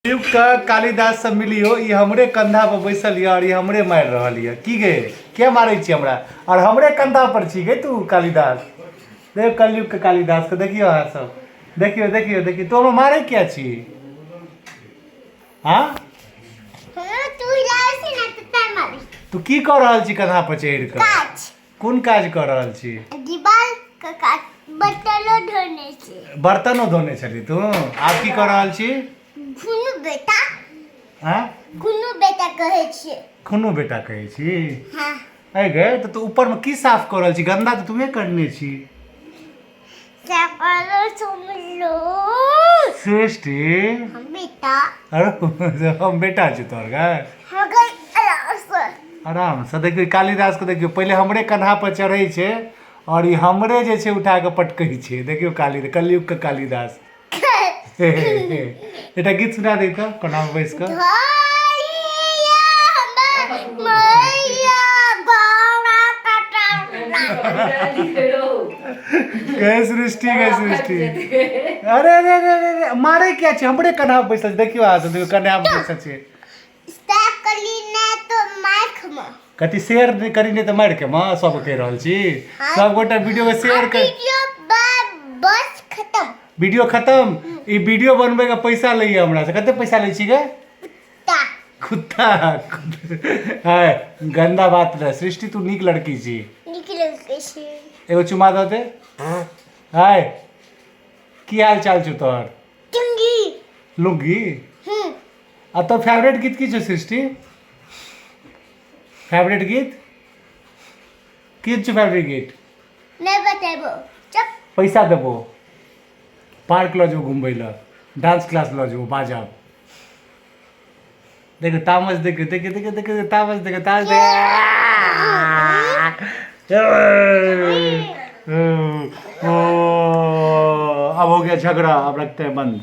युग के कालिदास से मिलियो, ई हमरे कंधा पर बैसल यऽ और ई हमरे मारि रहल यऽ। की गे, के मारै छी हमरा? और हमरे कंधा पर छी गे तू कालिदास। देख कलयुग के कालिदास के देखियो, अहाँ सब देखियो देखियो देखियो। तू हमरा मारै किया छी? हाँ, तू हिलाबै छी ने तऽ तैं मारै। तू की कऽ रहल छी कंधा पर चढ़ि कऽ? काज। कोन काज कऽ रहल छी? दीवार के काज, बर्तनो धोने छी। बर्तनो धोने छली तू? आब की कऽ रहल छी? खुनू बेटा। आँ? खुनू बेटा कहै छियै। खुनू बेटा कहै छी? हाँ। अरे गे, तऽ तू ऊपरमे की साफ कऽ रहल छी? गन्दा तऽ तूहे करने छी। सृष्टि, हम बेटा। अरे, हम बेटा छी तोहर गे? हम गई आराम से। आरामसँ। देखियौ कालिदासके, देखियौ, पहिले हमरे कन्हा पर चढ़ै छै और ई हमरे जे छै उठा कऽ पटकै छै। देखियौ काली, कलयुगके कालिदास। एकटा गीत सुना दे तऽ कोनामे बैस कऽ। धैया मैया गौरा कटौरा। गए सृष्टि, गए सृष्टि, अरे अरे अरे अरे अरे, मारे किया छै? हमरे कन्हा पर बैसल छै। देखियौ अहाँ सब, देखियौ, कन्हा पर बैसल छै। स्टार्ट करी ने तो माइक में। कथी शेयर नहि करी नहि तऽ मारि के माँ सब कहि रहल छी। हाँ। सब गोटा वीडियो के शेयर कर। वीडियो बस खत्म। वीडियो खत्म। ई वीडियो बनबै के पैसा लैया हमरा से। कते पैसा लै छी गे? ता। कुत्ता है, गंदा बात रहे। सृष्टि, तू नीक लड़की छी। नीक लड़की छी। एगो चुमा दऽ दे। हाय, की हाल चाल छौ तोहर? चुंगी। लुंगी। हम्म। आ तोहर फेवरेट गीत की छौ सृष्टि? फेवरेट गीत की छौ? फेवरेट गीत? नहीं बतेबो, चुप। पैसा देबो, पार्क लऽ जेबो घुमबै लए, डांस क्लास लऽ जेबो। बाजब। देखो तामस, देखो देखो देखो देखो, तामस देखो, तामस देखो। ओ, अब हो गया झगड़ा, अब रखते हैं बंद।